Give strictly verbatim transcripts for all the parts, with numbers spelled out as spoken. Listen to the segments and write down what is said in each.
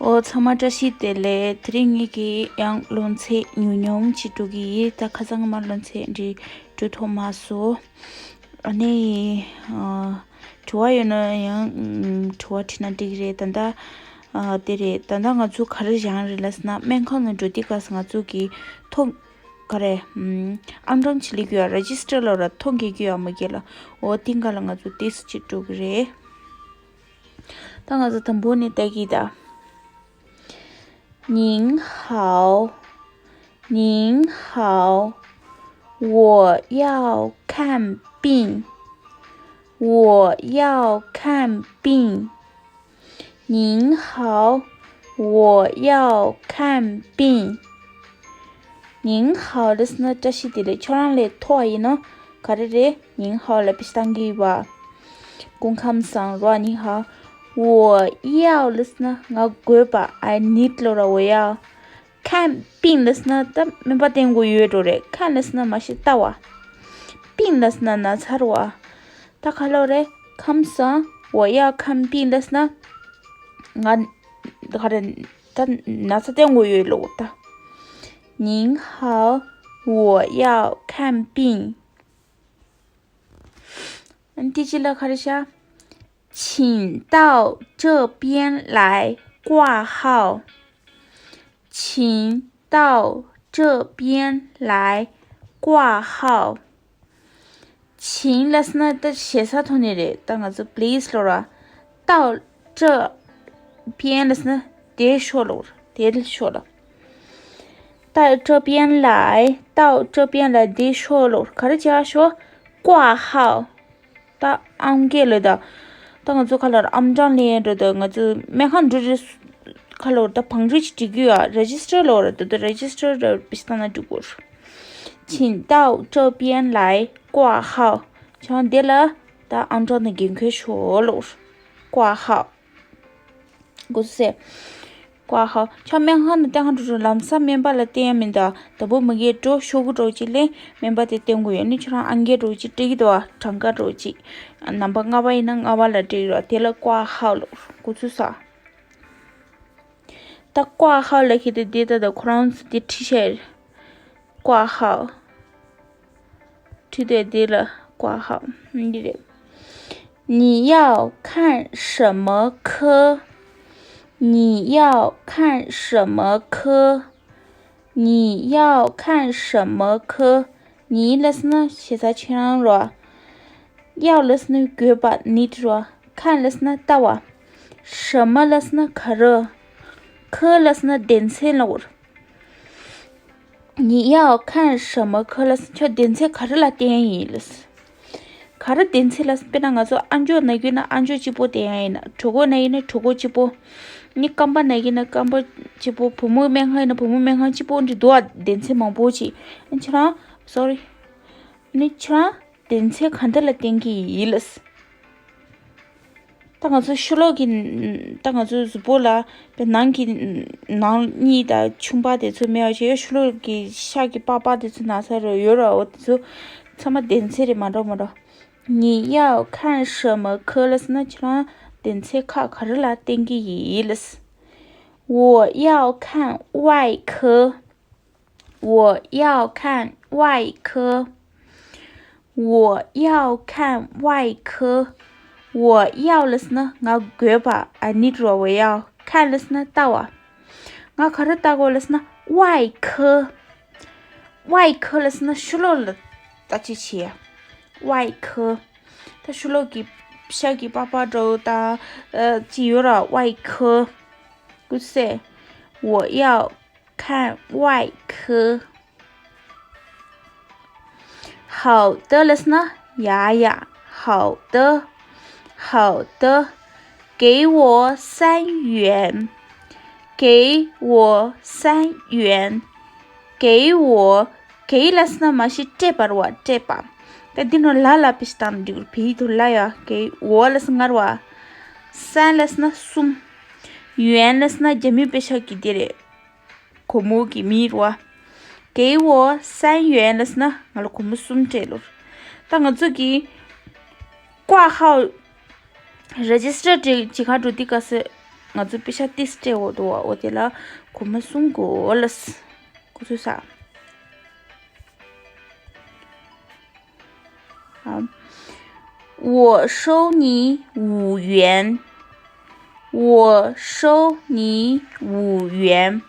ཨོ་ཚང་མ་བཀྲ་ཤིས་བདེ་ལེགས། དེ་རིང་ངེད་ཀྱི་ཡང་སློབ་ཚན་ཉུང་ཉུང་ཅིག་འགྲོ་གི་ཡིན། ད་ཁ་སང་མ་སློབ་ཚན་འདི་འགྲོ་ཐུབ་མ་སོང་། ཨ་ནི་ཨ་དྲི་བ་ཡོད་ན་ཡང་ཨམ་དྲི་བ་དྲིས་ན་འགྲིག་གི་རེད། ད་ལྟ་ཨ་དེ་རེད། ད་ལྟ་ང་ཚོ་ག་རེ་སྦྱངས་རེད་ལབ་ཟེར་ན། སྨན་ཁང་ནང་འགྲོ་དུས་སྐབས་སུ་ང་ཚོ་གི་ཐོ་ག་རེ་ཨམ་ཨང་གྲངས་ཅིག་སླེབས་ཀྱི་ཡོད། རེ་ཇི་སི་ཊར་ལབ་ར། ཐོ་འགོད་ཀྱི་ཡོད་མ་འགོད་ལ། འོ་དེ་འགའ་ལ་ང་ཚོ་ཏོག་ཙམ་ཅིག་འགྲོ་གི་རེད། ད་ང་ཚོ་དང་པོ་ནས་ལྟ་གི་ད། 您好，您好，我要看病，我要看病。您好，我要看病。您好 ལབ་ཟེར་ན་བཀྲ་ཤིས་བདེ་ལེགས། ཁྱོད་རང་ལ་ཐོ་ཡིན་ནོ། ག་རེ་རེད། 您好 ལབ་པའི་སྟངས་ཀྱི་བ། སྐུ་ཁམས་བཟང་རོ། 您好། 我要 ལབ་ཟེར་ན་ང་དགོས་པ། I need ལབ་ར། 我要། 看病 ལབ་ཟེར་ན་ད་སྨན་པ་བསྟེན་དགོས་ཡོད་འགྲོ་རེད། 看 ལབ་ཟེར་ན་མ་གཞི་ལྟ་བ། 病 ལབ་ཟེར་ན་ན་ཚ་རེད་བ། ད་ག་ལབ་རེད། ཁམས་བཟང་། 我要看病 ལབ་ཟེར་ན་ང་ག་རེ་ད་ན་ཚ་བསྟེན་དགོས་ཡོད་ལོ་ད། 您好，我要看病。 ཨ་ནི་དེ་ཅི་ལ་ག་རེ་བྱ། 请到这边来挂号。请到这边来挂号。 请 ལབ་ཟེར་ན་ད་ཞེ་ས་ཐོག་ནས་རེད། ད་ང་ཚོ་please ལབ་ར། 到这边 ལབ་ཟེར་ན་དེ་ཤོག་ལབ། དེ་ཤོག་ལབ། 到这边来，到这边来 དེ་ཤོག་ལབ། ག་རེ་བྱ་ཤོག 挂号། ད་ཨང་ཀི་ལ་ད། ད་ང་ཚོ་ག་ལབ་ར། ཨམ་གྲངས་ལེན་འགྲོ་ད། ང་ཚོ་སྨན་ཁང་འགྲོ་རེད། ག་ལབ་ར། ད་བང་རིམ་ཅིག་སྒྲིག་གི་ཡོད། རེ་ཇི་སི་ཊར་ལབ་ར། ད་ད་རེ་ཇི་སི་ཊར་ལབ་པའི་སྟངས་ན་འགྲོ་དགོས། 请到这边来挂号。 བྱང་དེ་ལ་ད་ཨང་གྲངས་དང་འགན་འཁུར་ཤོག་ལབ། 挂号། གོ་སོང་ཟེར། 挂号། ཁྱོད་སྨན་ཁང་ནང་བསྟེན་ག་འགྲོ་འགྲོ། ལམ་སང་སྨན་པ་ལ་བསྟེན་ཡ་མིན་ད། ད་བུ་མི་གིས་འགྲོ་ཤོག་གུ་འགྲོ་ཅིག་ལེན། སྨན་པ་དེ་བསྟེན་དགོས་ཡོད་ནི། ཁྱོད་རང་ཨང་ཀི་འགྲོ་ཅིག་སྤྲད་ཀྱི་འདུག་བ། གྲངས་ཀ་འགྲོ་ཅིག་ནམ་བར་ལྔ་པ་ཡིན་ན་ལྔ་པ་ལ་སྤྲད་ཀྱི་རོགས། དེ་ལ་挂号 ལབ། གོ་སོང་ཟེར། ད་挂号 ལབ་ཁྱེར་དེ་དེ་ད་ད་ཁོ་རང་ཚོ་དེ་ཁྲིད་བྱས། 挂号། ཁྲིད་དེ་དེ་ལ་挂号 འདི་རེད། 你要看什么科？你要看什么科？你要看什么科？ 你 ལབ་ཟེར་ན་ཞེ་ས་ཁྱེད་རང་རོ། 要 ལབ་ཟེར་ན་དགོས་པ། need རོ། 看 ལབ་ཟེར་ན་ལྟ་བ། 什么 ལབ་ཟེར་ན་ག་རེ། 科 ལབ་ཟེར་ན་སྡེ་ཚན་ལབ། 你要看什么科 ལབ་ཟེར་ཁྱོད་སྡེ་ཚན་ག་རེ་ལ་བསྟེན་ཡིན་ལབ་ཟེར། ག་རེ་སྡེ་ཚན་ལ། དཔེར་ན་ང་ཚོ་ཨ་མཆོག་ན་གི་ཡོད་ན་ཨ་མཆོག་གཅིག་པོ་བསྟེན་ཡ་ཡིན་ན། གྲོད་ཁོག་ན་གི་ཡོད་ན་གྲོད་ཁོག་གཅིག་པོ། ནི་རྐང་པ་ན་གི་ཡོད་ན་རྐང་པ་གཅིག་པོ། བུ་མོ་སྨན་ཁང་ཡིན་ན་བུ་མོ་སྨན་ཁང་གཅིག་པོ། འདི་འདུག་བ། སྡེ་ཚན་མང་པོ་ཅིག་ཨ་ཁྱེད་རང་། སོ་རི། ནི་ཁྱེད་རང་སྡེ་ཚན་ག་འདྲ་ལ་བསྟེན་གི་ཡིན་ལབ་ཟེར། ད་ང་ཚོ་ཕྱི་ལོགས་ཀྱི། ད་ང་ཚོ་གཟུགས་པོ་ལ་དཔེ་ནང་གི་ནང་གཉིས་དང་ཆུང་པ་དེ་ཚོ་མེད་པ་བྱས། ཕྱི་ལོགས་ཀྱི་ཤ་གི་པགས་པ་དེ་ཚོ་ན་ཚ་རོ་ཡོད་ར། འོ་དེ་ཚོ་ཚང་མ་སྡེ་ཚན་རེད། མ་འགྲོ་མ་འགྲོ། 你要看什么科 ལབ་ཟེར་ན་ཁྱེད་རང་སྡེ་ཚན་ཁག་ག་རེ་ལ་བསྟེན་གི་ཡིན་ལབ་ཟེར། 我要看外科。 我要看外科。 我要看外科。 我要 ལབ་ཟེར་ན་ང་དགོས་པ། I need རོ། 我要། 看 ལབ་ཟེར་ན་ལྟ་བ། ང་ག་རེ་ལྟ་དགོས་ལབ་ཟེར་ན་外科། 外科 ལབ་ཟེར་ན་ཕྱི་ལོགས་ལ་ལྟ་ཅི་བྱེད་ཡ། 外科། ད་ཕྱི་ལོགས་ཀྱི་ཤ་གི་པགས་པ་འདྲ་བོ་ད་ཅི་ཡོད་ར། 外科། 我要看外科。 好的 ལབ་ཟེར་ན་ཡ་ཡ། 好的，好的。 给我三元。 给我三元。 给我。 给 ལབ་ཟེར་ན་མ་གཞི་སྤྲད་པ་རེད་བ། སྤྲད་པ། ད་འདི་ནང་ལ་ལབ་པའི་སྟངས་འགྲིག་གི་རེད། བི་དུ་ལ་ཡ། 给我 ལབ་ཟེར་ན་ང་རེད་བ། 三 ལབ་ཟེར་ན་གསུམ། 元 ལབ་ཟེར་ན་རྒྱ་མི་པེ་ཤག་གི་དེ་རེད། སྒོར་མོ་གི་མིང་རེད་བ། 给我三元 ལབ་ཟེར་ན་ང་ལ་སྒོར་མོ་གསུམ་སྤྲད་ལོ། ད་ང་ཚོ་གི་挂号 རེ་ཇི་སི་ཊར་བྱེད་ག་འགྲོ་དུས་སྐབས་སུ་ ང་ཚོ་པེ་ཤ་ཏིས་སྤྲད་འོ་འདུག་བ། འོ་དེ་ལ་སྒོར་མོ་གསུམ་དགོས་ལབ། ཁོ་ཚོས་ས། 好，我收你五元。我收你五元。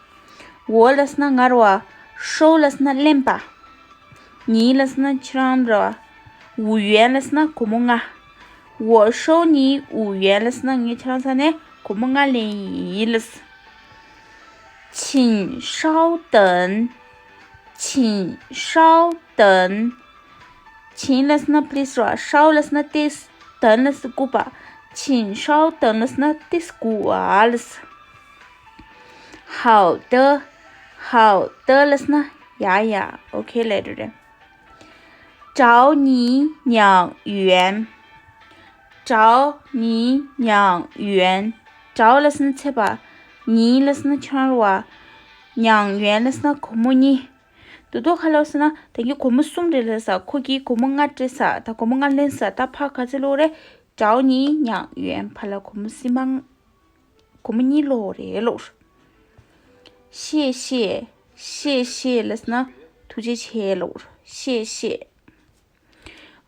我 ལབ་སོང་ན་ང་རེད་བ། 收 ལབ་སོང་ན་ལེན་པ། 你 ལབ་སོང་ན་ཁྱེད་རང་རེད་བ། 五元 ལབ་སོང་ན་སྒོར་མོ་ལྔ། 我收你五元 ལབ་སོང་ན་ངས་ཁྱེད་རང་ས་ནས་སྒོར་མོ་ལྔ་ལེན་ཡིན་ལབ། 请稍等。请稍等。 请 ལབ་སོང་ན་please རེད་བ། 稍 ལབ་སོང་ན་ཏོག་ཙམ། 等 ལབ་སོང་ན་སྒུག་པ། 请稍等 ལབ་སོང་ན་ཏོག་ཙམ་སྒུག་པ་ལབ། 好的། 好的 ལབ་སོང་ན་ཡ་ཡ། okay later རེད། 找你两元。找你两元。找 ལབ་སོང་ན་ཚད་པ། 你 ལབ་སོང་ན་ཁྱེད་རང་རེད་བ། 两元 ལབ་སོང་ན་སྒོར་མོ་གཉིས། དེ་དོ་ག་ལབ་སོང་ན་ད་གིན་སྒོར་མོ་གསུམ་རེད་ལབ་ས། ཁོ་གིས་སྒོར་མོ་ལྔ་སྤྲད་ས། ད་སྒོར་མོ་ལྔ་ལེན་ས། ད་ཕར་ག་ཚོད་ལོག་རེད། 找你两元། ཕར་ལ་སྒོར་མོ་སྲིད་མང་། སྒོར་མོ་གཉིས་ལོག་རེད་ལོག། 谢谢། 谢谢 ལབ་སོང་ན་ཐུགས་རྗེ་ཆེ་ལོག། 谢谢།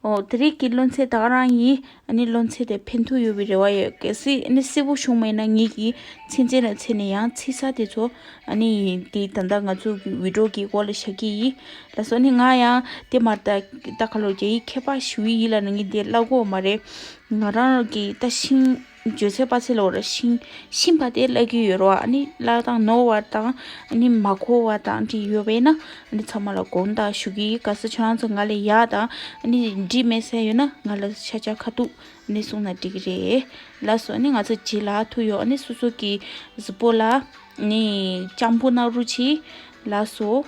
ཨོ། དེ་རིང་གི་སློབ་ཚན་ད་ག་རང་ཡིན། ཨ་ནི་སློབ་ཚན་དེ་ཕན་ཐོགས་ཡོད་པའི་རེ་བ་ཡོད། གལ་སྲིད་ཨ་ནི་གསལ་པོ་བྱུང་མེད་ན་ངེད་ཀྱིས་ཚིག་མཛོད་ལ་འཚོལ་ནས་ཡང་ཚིག་གསར་དེ་ཚོ་ཨ་ནི་དེ་ད་ལྟ་ང་ཚོ་གི་བི་ཌི་ཡོ་གི་སྐོར་ལ་བཞག་གི་ཡིན་ལབ་སོང་། ཨ་ནི་ང་ཡང་དེ་མར་ད་ད་ག་ལོ་རྒྱ་ཡིག་མཁས་པ་ཞུ་ཡི་ཡིན་ལབ་ན་ངས་དེ་བཀླག་གི་ཡོད་མ་རེད། ང་རང་གི་ད་ཤིང་། བརྗོད་ཚད་པ་ཚིག་ལོག་ར་ཤིང་། ཤིང་པ་དེ་བཀླག་གི་ཡོད་རེད་བ། ཨ་ནི་བཀླག་སྟངས་ནོར་བ་དང་ཨ་ནི་མ་གོ་བ་དང་དེ་ཡོད་པས་ན་ཨ་ནི་ཚང་མ་ལ་དགོངས་དག་ཞུ་གི་ཡིན། གལ་སྲིད་ཁྱོད་རང་ཚོ་ང་ལ་ཡག་དང་ཨ་ནི་འགྲིག་མེད་ས་ཡོད་ན་ང་ལ་ཤ་ཆ་ཁ་ཐུག་ཨ་ནི་གསུངས་ན་འགྲིག་གི་རེད། ལགས་སོ། ཨ་ནི་ང་ཚོ་རྗེས་ལ་ཐུག་ཡོད། ཨ་ནི་སོ་སོ་གི་གཟུགས་པོ་ལ་ཨ་ནི་སྤྱང་པོ་གནང་རོགས་གྱིས། ལགས་སོ།